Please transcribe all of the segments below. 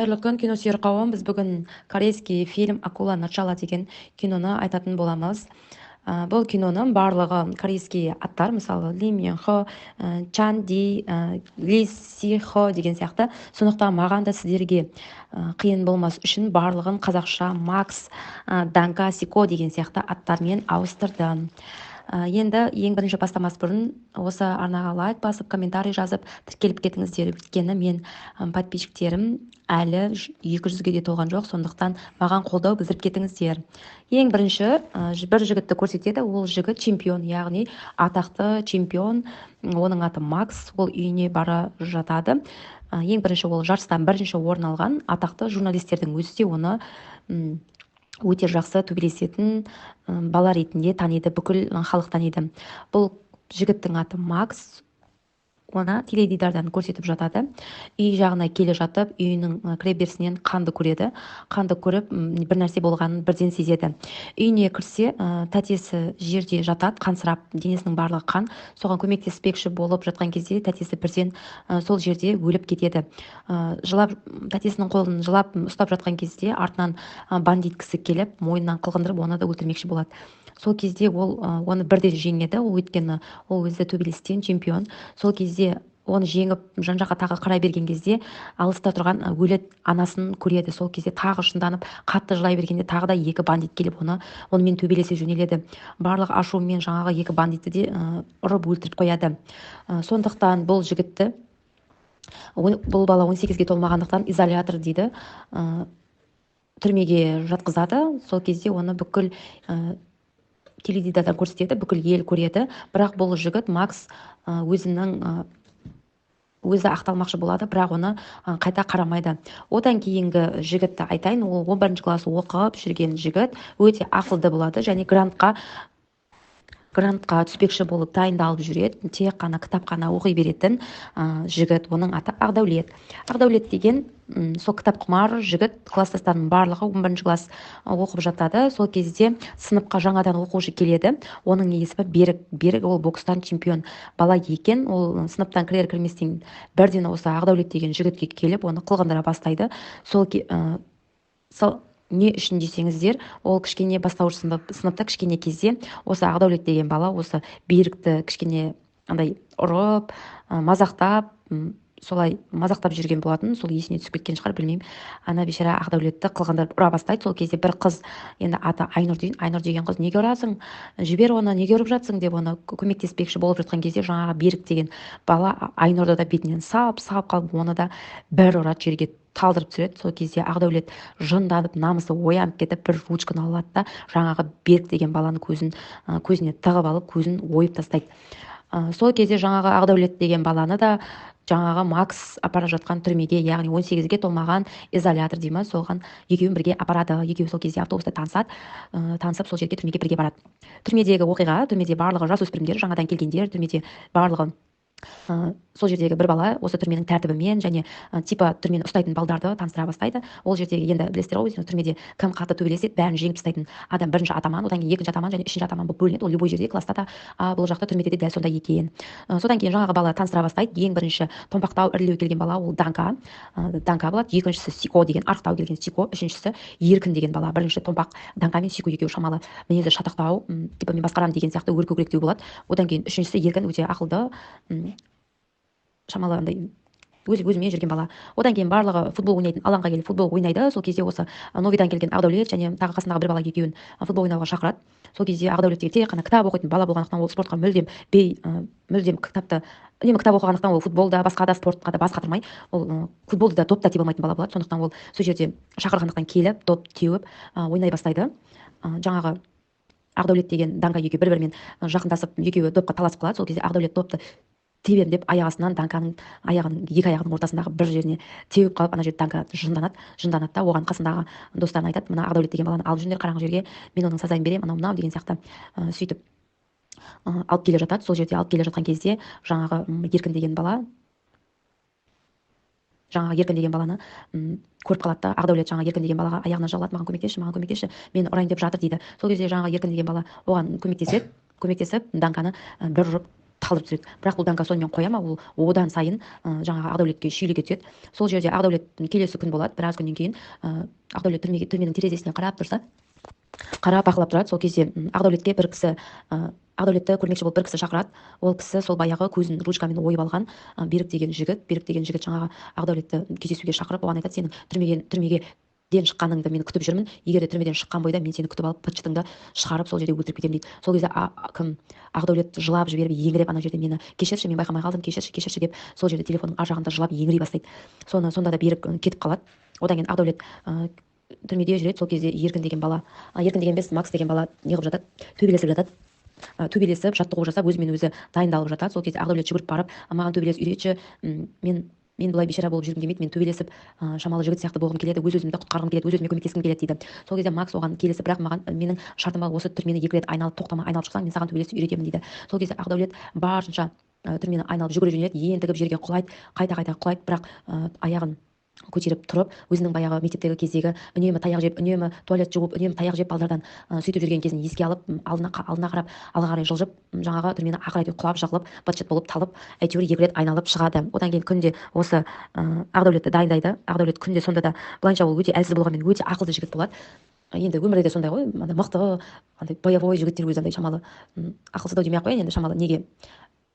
Қайырлы күн, киносүйер қауым! Біз бүгін корейский фильм «Акула. Начало» деген киноны айтатын боламыз. Бұл киноның барлығы корейский аттар, мысалы, Ли Мин Хо, Чан Ди, Ли Си Хо деген сияқты. Сондықтан маған да, сіздерге қиын болмас үшін барлығын қазақша Макс, Данка, Сико деген сияқты аттармен ауыстырдым. Енді ең бірінші бастамас бұрын осы арнаға лайк басып, комментарий жазып, тіркеліп кетіңіздер, өйткені мен подписчиктерім әлі 200-ге де толған жоқ, сондықтан маған қолдау білдіріп кетіңіздер. Ең бірінші бір жігітті көрсетеді. Ол жігіт чемпион, яғни атақты чемпион, оның аты Макс. Ол үйіне бара жатады. Ең бірінші ол жарыстан бірінші орын алған. Атақты журналистердің өзі де оны өте жақсы төбелесетін бала ретінде таниды, бүкіл халық таниды. Бұл жігіттің аты Макс. Оны теледидардан көрсетіп жатады. Үй жағына келе жатып, үйінің кіреберісінен қанды көреді. Қанды көріп, бір нәрсе болғанын бірден сезеді. Үйіне кірсе, тәтесі жерде жатады, қансырап, денесінің барлығы қан. Соған көмектеспекші болып жатқан кезде тәтесі бірден сол жерде өліп кетеді. Жылап, тәтесінің қолын жылап ұстап жатқан кезде артынан бандит кісі келіп, мойнынан қылғындырып, оны да өлтірмекші болады. Сол кезде ол оны бірден жеңеді ол, өйткені ол өзі төбелестен чемпион. Сол кезде оны жеңіп, жан жаққа тағы қарай берген кезде алыста тұрған өлі анасын көреді. Сол кезде тағы шынданып, қатты жылай бергенде тағы да екі бандит келіп, онымен төбелесе жөнеледі. Барлық ашуымен жаңағы екі бандитті де ұрып өлтіріп қояды. Сондықтан бұл жігітті, бұл бала 18-ге толмағандықтан, изолятор дейді, түрмеге жатқызады. Сол кезде оны бүкіл теледидардан көрсетеді, бүкіл ел көреді. Бірақ бұл жігіт Макс өзінің өзі ақталмақшы болады, бірақ оны қайта қарамайды. Одан кейінгі жігітті айтайын. Ол 11 класс оқып жүрген жігіт, өте ақылды болады және грантқа түспекші болып дайындалып жүреді. Тек қана кітап қана оқи беретін жігіт. Оның аты Ақдәулет. Ақдәулет деген сол кітапқұмар жігіт. Класстастарының барлығы 11 класс оқып жатады. Сол кезде сыныпқа жаңадан оқушы келеді. Оның есімі Берік. Берік ол бокстан чемпион бала екен. Ол сыныптан кірер кірместен бірден осы Ақдәулет деген жігітке келіп, оны қылғындыра бастайды. Сол не үшін десеңіздер, ол кішкене бастауыш сыныпта кішкене кезде осы Ақдәулет деген бала осы Берікті кішкене андай ұрып, мазақтап, солай мазақтап жүрген болатын. Сол есіне түсіп кеткен шығар, білмеймін. Ана бейшара Ақдәулетті қылғындырып ұра бастайды. Сол кезде бір қыз, енді аты Айнұр деген, Айнұр деген қыз: «Неге ұрасың, жібер оны, неге ұрып жатсың?» – деп, оны көмектеспекші болып жатқан кезде жаңағы Берік деген бала Айнұрды да бетінен сап сап қалып, оны да бір ұрады, жерге талдырып түсіреді. Сол кезде Ақдәулет жынданып, намысы оянып кетіп, бір ручканы алады да, жаңағы Берік деген баланың көзіне тығып алып, көзін ойып тастайды. Сол кезде жаңағы Ақдәулет деген баланы да жаңағы Макс апара жатқан түрмеге, яғни 18-ге толмаған изолятор дей ма, соған екеуін бірге апарады. Екеуі сол кезде автобуста танысады, танысып, сол жерге, түрмеге бірге барады. Түрмедегі оқиға: түрмеде барлығы жасөспірімдер, жаңадан келгендер. Түрмеде барлығы сол жердегі бір бала осы түрменің тәртібімен және типа түрмені ұстайтын балдарды таныстыра бастайды. Ол жердегі, енді білесіздер ғой өздеріңіз, түрмеде кім қатты төбелеседі, бәрін жеңіп тастайтын адам бірінші атаман, одан кейін екінші атаман және үшінші атаман болып бөлінеді. Ол любой жерде, класста да, бұл жақта түрмеде де дәл сондай екен. Содан кейін жаңағы бала таныстыра бастайды. Ең бірінші томпақтау, ірілеу келген бала ол Данка, Данка болады. Екіншісі Сико деген, арықтау келген Сико. Үшіншісі Еркін деген бала. Бірінші томпақ Данка мен Сико екеуі шамалы мінезі шатақтау, типа мен басқарамын деген сияқты өркөкіректеу болады. Одан кейін үшіншісі Еркін, өте ақылды, шамалы андай өз өзімен жүрген бала. Одан кейін барлығы футбол ойнайтын алаңға келіп, футбол ойнайды. Сол кезде осы новыйдан келген Ақдәулет және тағы қасындағы бір бала екеуін футбол ойнауға шақырады. Сол кезде Ақдәулет деген тек қана кітап оқитын бала болғандықтан, ол спортқа мүлдем мүлдем кітапты үнемі кітап оқығандықтан, ол футболда, басқа да спортқа да бас қатырмай, ол футболды да, доп та тебе алмайтын бала болады. Сондықтан ол сол жерде шақырғандықтан келіп, доп теуіп, ойнай бастайды. Жаңағы Ақдәулет деген Данка екеуі бір бірімен жақындасып, екеуі допқа таласып қалады. Сол кезде Ақдәулет допты тебемін деп аяқ астынан Данканың аяғының, екі аяғының ортасындағы бір жеріне теуіп қалып, ана жерде Данка жынданады. Жынданады да, оған қасындағы достарына айтады: «Мына Ақдәулет деген баланы алып жүріңдер қараңғы жерге, мен оның сазайын беремін», анау мынау деген сияқты. Сөйтіп алып келе жатады. Сол жерде алып келе жатқан кезде жаңағы Еркін деген бала, жаңағы Еркін деген баланы көріп қалады да, Ақдәулет жаңағы Еркін деген балаға аяғына жығылады: «Маған көмектесші, маған көмектесші, мені ұрайын деп жатыр», – дейді. Сол кезде жаңағы Еркін деген бала оған көмектеседі. Көмектесіп, Данканы бір ұрып талдырып түсіреді. Бірақ бұл Данка сонымен қоя ма, ол одан сайын жаңағы Ақдәулетке шүйліге түседі. Сол жерде Ақдәулет келесі күн болады, біраз күннен кейін Ақдәулет түрменің терезесінен қарап тұрса, қарап бақылап тұрады. Сол кезде Ақдәулетке бір кісі, Ақдәулетті көрмекші болып бір кісі шақырады. Ол кісі сол баяғы көзін ручкамен ойып алған Берік деген жігіт. Берік деген жігіт жаңағы Ақдәулетті кездесуге шақырып, оған айтады: сенің түрмеге ден шыққаныңды мен күтіп жүрмін, егер де түрмеден шыққан бойда мен сені күтіп алып, быт-шытыңды шығарып, сол жерде өлтіріп кетемін дейді. Сол кезде кім, Ақдәулет жылап жіберіп, еңіреп, ана жерде мені кешірші, мен байқамай қалдым, кешірші, кешірші деп, сол жерде телефонның ар жағында жылап еңірей бастайды. Соны сонда да Берік кетіп қалады. Одан кейін Ақдәулет түрмеде жүреді. Сол кезде Еркін деген бала, Еркін деген емес, Макс деген бала не қылып жатады, төбелесіп жатады. Төбелесіп, жаттығу жасап, өзімен өзі дайындалып жатады. Сол кезде Ақдәулет жүгіріп барып: маған төбелес үйретші, мен бұлай бейшара болып жүргім келмейді, мен төбелесіп, шамалы жігіт сияқты болғым келеді, өз өзімді құтқарғым келеді, өз өзіме көмектескім келеді дейді. Сол кезде Макс оған келісіп, бірақ маған, менің шартым бар, осы түрмені 2 рет айналып, тоқтамай айналып шықсаң, мен саған төбелесіп үйретемін дейді. Сол кезде Ақдәулет барынша түрмені айналып жүгіре жөнеледі, ентігіп жерге құлайды, қайта-қайта құлайды, бірақ аяғын көтеріп тұрып, өзінің баяғы мектептегі кездегі үнемі таяқ жеп, үнемі туалет жуып, үнемі таяқ жеп балдардан, сөйтіп жүрген кезін еске алып, алдына қарап, алға қарай жылжып, жаңағы түрмені ақыры әйтеуір құлап жығылып, быт-шыт болып талып, әйтеуір 2 рет айналып шығады. Одан кейін күнде осы Ақдәулетті дайындайды. Ақдәулет күнде сонда да былайынша ол өте әлсіз болғанмен өте ақылды жігіт болады. Енді өмірде де сондай ғой, андай мықты, андай боевой жігіттер өзі андай шамалы, ақылсыздау демей ақ қояйын, енді шамалы неге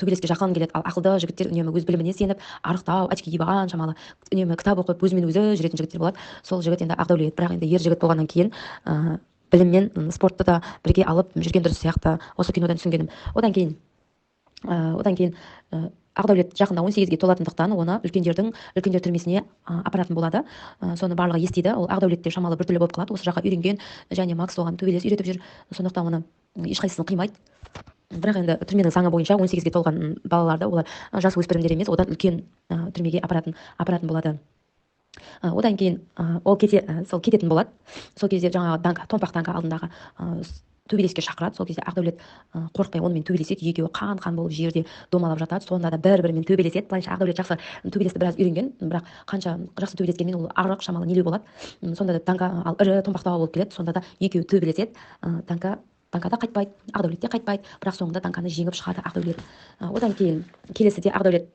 төбелеске жақын келеді. Ал ақылды жігіттер үнемі өз біліміне сеніп, арықтау, очки киіп алған, шамалы үнемі кітап оқып, өзімен өзі жүретін жігіттер болады. Сол жігіт енді Ақдәулет, бірақ енді ер жігіт болғаннан кейін, білім мен спортты да бірге алып жүрген дұрыс сияқты, осы кинодан түсінгенім. Одан кейін, Ақдәулет жақында 18-ге толатындықтан оны үлкендер түрмесіне апаратын болады. Соны барлығы естиді. Ол Ақдәулет те шамалы біртүрлі болып қалады, осы жаққа үйренген, және Макс оған төбелес үйретіп жүр, сондықтан оны ешқайсысын қимайды. Бірақ енді түрменің заңы бойынша 18-ге толған балаларды олар жас өспірімдер емес, одан үлкен түрмеге апаратын болады. Одан кейін ол сол кететін болады. Сол кезде жаңағы Данка, томпақ Данка алдындағы төбелеске шақырады. Сол кезде Ақдәулет қорықпай онымен төбелеседі. Екеуі қан-қан болып жерде домалап жатады. Сонда да бір-бірімен төбелеседі. Былайынша Ақдәулет жақсы төбелесті біраз үйренген, бірақ қанша жақсы төбелескенмен ол арық шамалы нелеу болады. Сонда да Данка ал ірі томпақтау болып келеді. Сонда да екеуі төбелеседі. Данка да қайтпайды, Ақдәулет те қайтпайды, бірақ соңында Данканы жеңіп шығады Ақдәулет. Одан кейін келесіде Ақдәулет,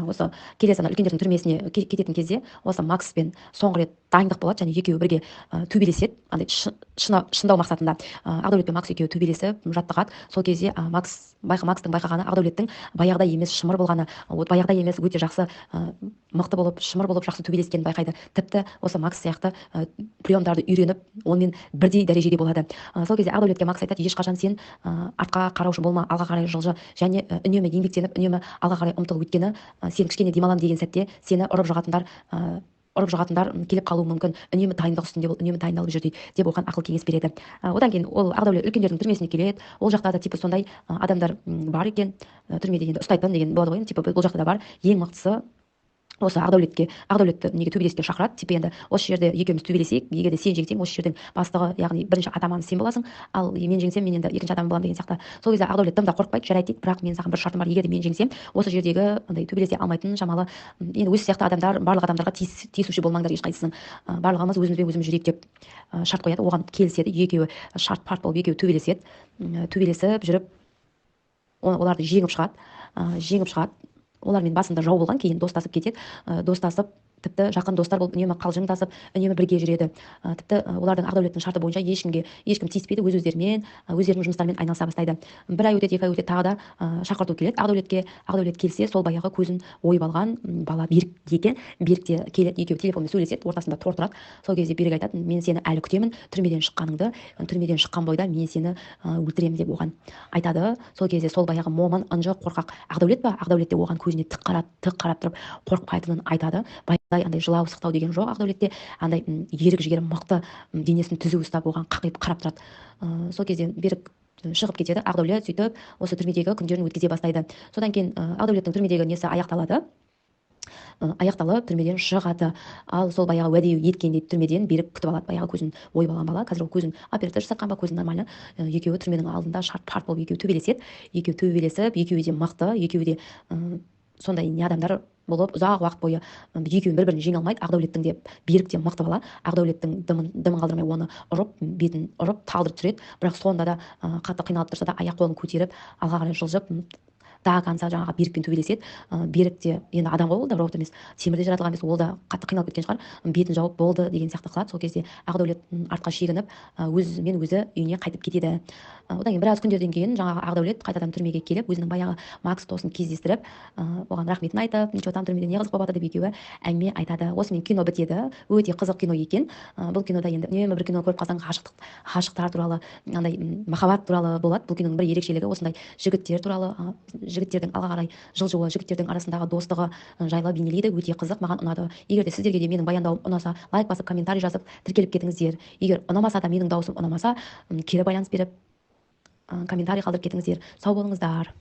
осы келесі ана үлкендердің түрмесіне кететін кезде осы Макспен соңғы рет дайындық болады, және екеуі бірге төбелеседі, андай шындау мақсатында. Ақдәулет пен Макс екеуі төбелесіп жаттығады. Сол кезде, Макстың байқағаны Ақдәулеттің баяғыда емес шымыр болғаны, вот баяғыда емес өте жақсы, мықты болып, шымыр болып жақсы төбелескенін байқайды. Тіпті осы Макс сияқты, приемдарды үйреніп, онымен бірдей дәрежеде болады. Сол кезде Ақдәулетке Макс айтады: ешқашан сен, артқа қараушы болма, алға қарай жылжы, және үнемі еңбектеніп, үнемі алға қарай ұмтыл, өйткені сен кішкене демалам деген сәтте сені ұрып жығатындар келіп қалуы мүмкін, үнемі дайындық үстінде бол, үнемі дайындалып жүр дейді деп оған ақыл кеңес береді. Одан кейін ол Ақдәулет үлкендердің түрмесіне келеді. Ол жақта да типа сондай, адамдар бар екен, түрмеде енді ұстайтын деген болады ғой, енді, типа бұл жақта да бар. Ең мықтысы осы Ақдәулетті неге төбелеске шақырады, типа енді осы жерде екеуміз төбелесейік, егер де сен жеңсең, осы жердің бастығы, яғни бірінші атаманы сен боласың, ал мен жеңсем, мен енді екінші атаман боламын деген сияқты. Сол кезде Ақдәулет тым да қорықпайды, жарайды дейді, бірақ мен саған бір шартым бар, егер де мен жеңсем, осы жердегі андай төбелесе алмайтын шамалы, енді өз сияқты адамдар, барлық адамдарға тиісуші болмаңдар ешқайсысының, барлығымыз өзімізбен өзіміз жүрейік деп, шарт қояды. Оған келіседі, екеуі шарт парт болып екеуі төбелеседі. Төбелесіп жүріп, оларды жеңіп шығады, жеңіп шығады. Олармен басында жау болған, кейін достасып кетеді. Достасып, тіпті жақын достар болып, үнемі қалжыңдасып, үнемі бірге жүреді. Тіпті, олардың Ақдәулеттің шарты бойынша ешкім тиіспейді, өз өздерімен, өздерінің жұмыстарымен айналыса бастайды. Бір ай өтеді, 2 ай өтеді, тағы да, шақырту келеді Ақдәулетке. Ақдәулет келсе, сол баяғы көзін ойып алған, бала Берік екен. Берік те келеді, екеуі телефонмен сөйлеседі, ортасында тор тұрады. Сол кезде Берік айтады: мен сені әлі күтемін, түрмеден шыққаныңды, түрмеден шыққан бойда мен сені, өлтіремін деп оған айтады. Сол кезде сол баяғы момын, ынжық, қорқақ Ақдәулет па? Ақдәулет те оған көзіне тік қарап, тік қарап тұрып қорықпайтынын айтады. Баяғыдай андай жылау сықтау деген жоқ Ақдәулетте, андай, ерік жігері мықты, денесін түзу ұстап оған қақиып қарап тұрады. Сол кезде Берік шығып кетеді. Ақдәулет сөйтіп осы түрмедегі күндерін өткізе бастайды. Содан кейін, Ақдәулеттің түрмедегі несі аяқталады. Аяқталып түрмеден шығады. Ал сол баяғы уәде еткендей түрмеден Берік күтіп алады. Баяғы көзін ойып алған бала, қазір ол көзін операция жасатқан ба, көзін нормально. Екеуі түрменің алдында шарт парт болып екеуі төбелеседі. Екеуі төбелесіп, екеуі де мықты, екеуі де, сондай не адамдар болып ұзақ уақыт бойы екеуін бір-бірін жеңе алмайды. Ақдәулеттің де, Берік те мықты бала. Ақдәулеттің дымын қалдырмай оны ұрып, бетін ұрып, талдырып түсіреді. Бірақ сонда да, қатты қиналып тұрса да аяқ қолын көтеріп, алға қарай жылжып, До конца жаңағы Берікпен төбелеседі. Берік те енді адам ғой, ол да робот емес, темірден жаратылған емес, ол да қатты қиналып кеткен шығар, бетін жауып болды деген сияқты қылады. Сол кезде Ақдәулет артқа шегініп, өзімен өзі үйіне қайтып кетеді. Одан кейін біраз күндерден кейін жаңағы Ақдәулет қайтадан түрмеге келіп, өзінің баяғы Макс досын кездестіріп, оған рахметін айтып, «Ничего там, түрмеде не қызық болып жатыр?» деп екеуі әңгіме айтады. Осымен кино бітеді. Өте қызық кино екен. Бұл кинода енді үнемі бір кино көріп қалсаң, ғашықтық, ғашықтар туралы, андай махаббат туралы болады. Бұл киноның бір ерекшелігі осындай жігіттер туралы, жігіттердің алға қарай жылжуы, жігіттердің арасындағы достығы жайлы бейнелейді. Өте қызық, маған ұнады. Егер де сіздерге де менің баяндауым ұнаса, лайк басып, комментарий жазып, тіркеліп кетіңіздер. Егер ұнамаса да, менің дауысым ұнамаса, кері байланыс беріп, комментарий қалдырып кетіңіздер. Сау болыңыздар.